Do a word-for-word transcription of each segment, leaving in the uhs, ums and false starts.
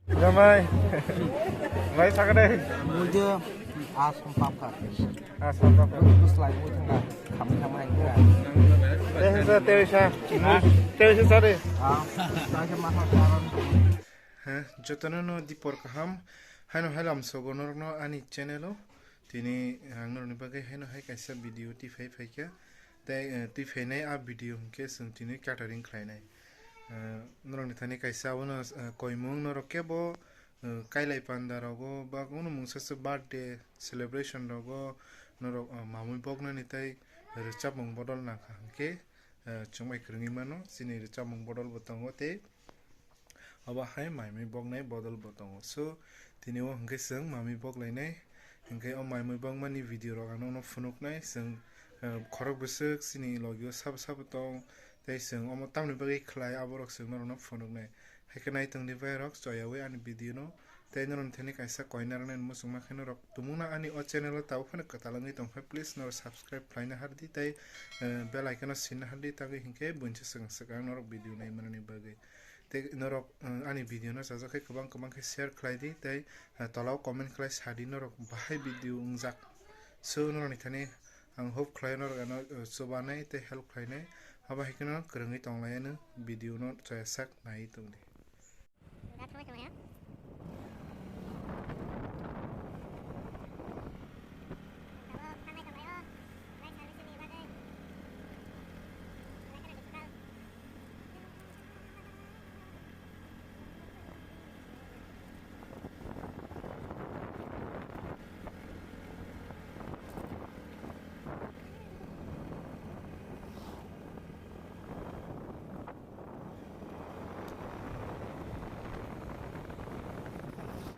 Jamai. Mai sakade. Muje asam papka. Asam papka. Terus lain muje nggak. Kami sama yang kira. Teh sa, teh sa. Teh sa sare. Ah, saya mahal karon. He, jotono no dipor kaham. Haino halam sogo norokno ani channel o. Tini ang norokni bagwi haino hai kaisa video twi phai phaikha. Tei, eh, twi phainai a video hwnkhe chwng tini catering khlainai. Eh, norokni thani kaisa abono, eh, koimung norok kebo, eh, kailai panda rogo ba kuno mungsa se birthday celebration rogo norok, eh, mamui boknani tei rwchapmung bodol nangkha hwnkhe, eh, chwngbai kwrwngwi mano. Chini rwchapmung bodol bo tongo tei Obo hai maimui boknai bodol bo tongo. So, tini o hwnkhe chwng maimui boklainai. Hwnkhe o maimui bokmani video rok ang nokno phunuknai. Chwng, eh, khorok bwswk chini logi o sabo sabo tong. Tei chwng omo tamni bagwi khlai aborok chwng norokno phunuknai. Haikhe naitongdi bai rok choyawi ani video no. Tei norokni thani kaisa koina rwnai muchungma khe norok tumungno ani o channel o tabuk phano kwtal wngwi tongkha. Please norok subscribe khlaina hardi tei, eh, bell icon o sinna hardi tangwi hinkhe buinsa swkang swkang norok video naimanani bagwi. Tei norok, eh, ani video no chajak khe kwbang kwbang khe share khlai di tei, eh, tola o comment khlai sa di norok bahai video wngjak. So norokni thani ang hope khlai norok ano, eh, chubanai tei help khlainai. Abo hai kheno kwrwngwi tonglai ano video no chaya sak nai tong di.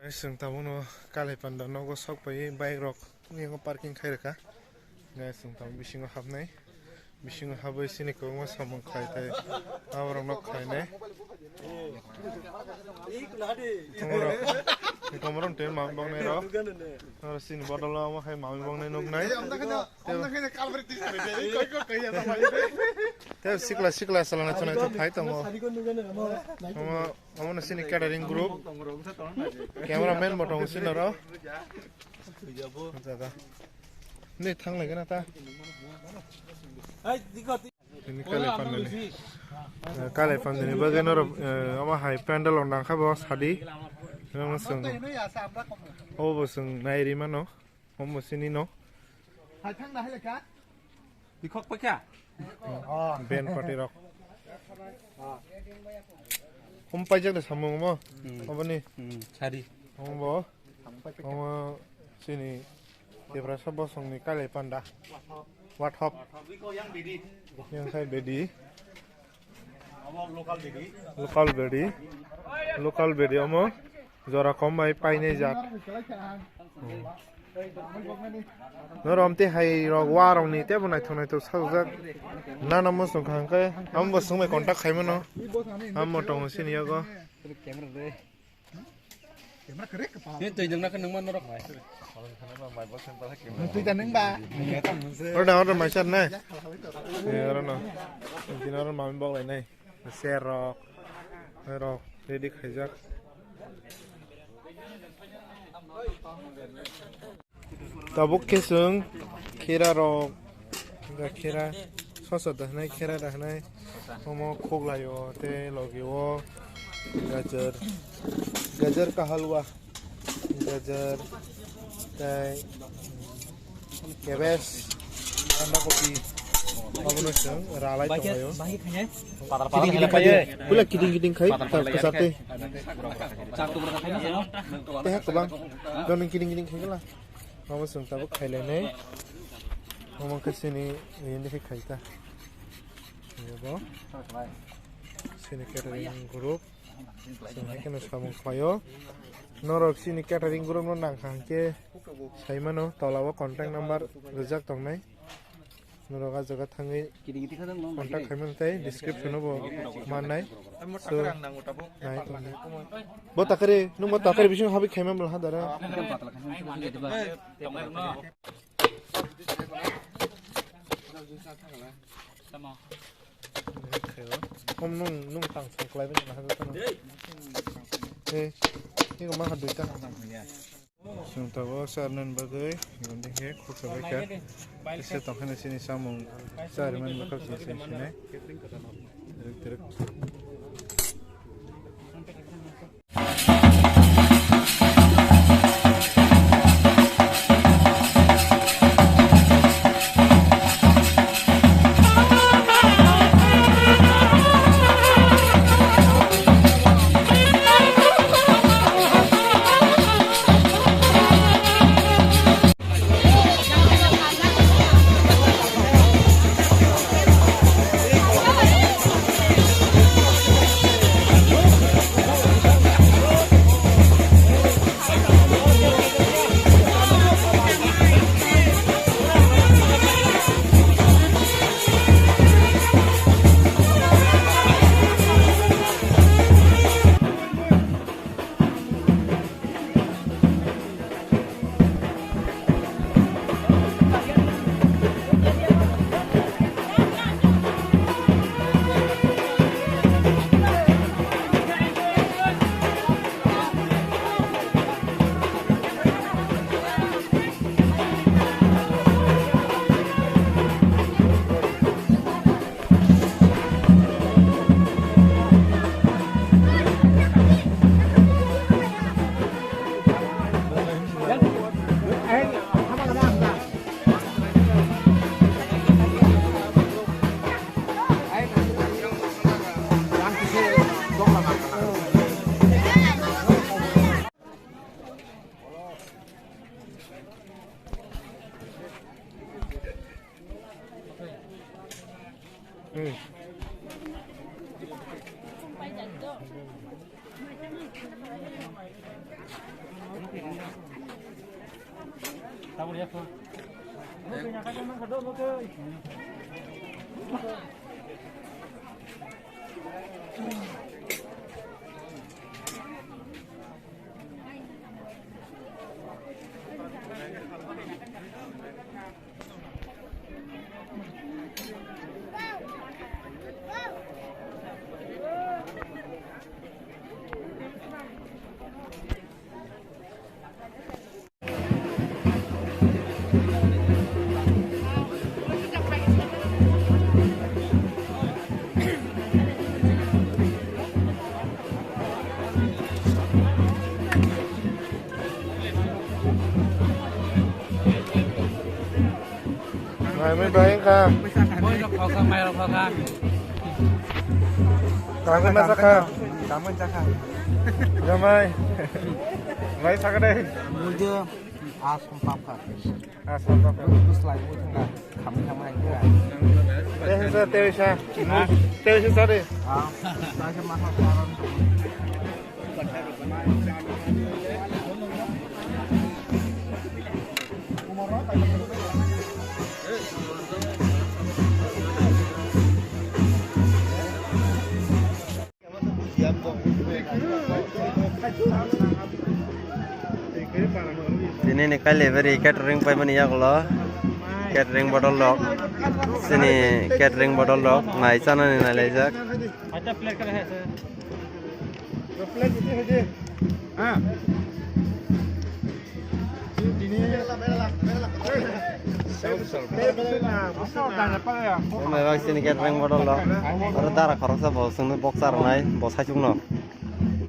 Chwng tabukno Kalai Panda nogo sok pai bike rok. Yango parking khai rwkha. Guys, chwng tamo bisingo hapnai. Bisingo habwi chini kwbangma samung khlai thai. Aborok nok khlainai. Tomorok, tomorok twi mamwi boknai rok. Oro chini bodol o omo hai mamwi boknai nuknai. Tei sikla sikla salana chonai to phai tongo. Omo Omo no sini catering group. Cameraman bo tongo sini oro. Jaga. Ni thang lagi na ta. Ini Kalai Panda ni. Eh, Kalai Panda ni bagwi noro, eh, omo hai pandal on dangkha bo sadi. Omo bo chwng nai ri mano. Omo sini no. Hai thang na hai lekha. Dikhok pakya. Ben party rok. Hum paijak de samung mo. Hmm. Aboni. Hmm, sari. Omo bo. Omo sini Tiprasa bosong ni Kalai Panda. What hop? Yang khai bedi. Local bedi. Local bedi omo. Jora kom bai painai jat. Norom te hai rok wa rok ni tebo naithok naithok sajak. Nana mo song khang khe amo bo song bai contact khai mano. Amo tongo sini yago. Ni twi nungna khe nungma norok. Twi ta nungba. Order order mai sar nai. Oro no. Dinner mami bok lai nai. Ser rok, rok ready khaijak. Tabuk khe chwng khera rok, khera sosa da hwnwi, khera da hwnwi, omo khuklai o tei logi o gajar, gajar ka halwa. Gajar, tei cabbage, banda kopi, abono chwng ralai tonglaio. Kiting kiting khai, pula kiting kiting khai, kwchar tei. Tei kwbang, dono kiting kiting khai kala. Omo chwng tabuk khailainai. Omo khe chini, ini khe khai ta. Bo. Chini catering group. Chwng hai kheno samung khlaio. Norok chini catering group no nangkha hinkhe sai mano, tola o contact number rijak tongnai. Norok ah jaga thangwi contact khai mano tei description o bo mannai. So, nai tongdi. Bo takari, nwng bo takari bising habwi khai man bwla ha dara. Hom nung, nung tang song klai bini mahal tano. Hey. Tei ma kha duita. Chwng tabuk charwna bagwi, hwnwi khe khuksa bai kha. Kisa tongkhani chini samung charwmani bwkhak se sinai. Twrwk twrwk. Mai mai bai kha. Mai rok kha, mai rok kha. Tangwi ma sakha. Tangwi sakha. Jamai. Mai sakha dai. Mujo asam papkha. Asam papkha. Bus lai bu thangkha. Kham kham hai kha. Tei sa tei sa. Tei sa sa de. Ah. Sa sa ma kha. Tini ni kailebari catering paimani yagulo catering bodol rok, chini catering bodol rok nai chanani nailaijak. Omo bai sini catering bodol rok. Aro dara khoroksa bo chwngno boksa rwnai bo saichung no.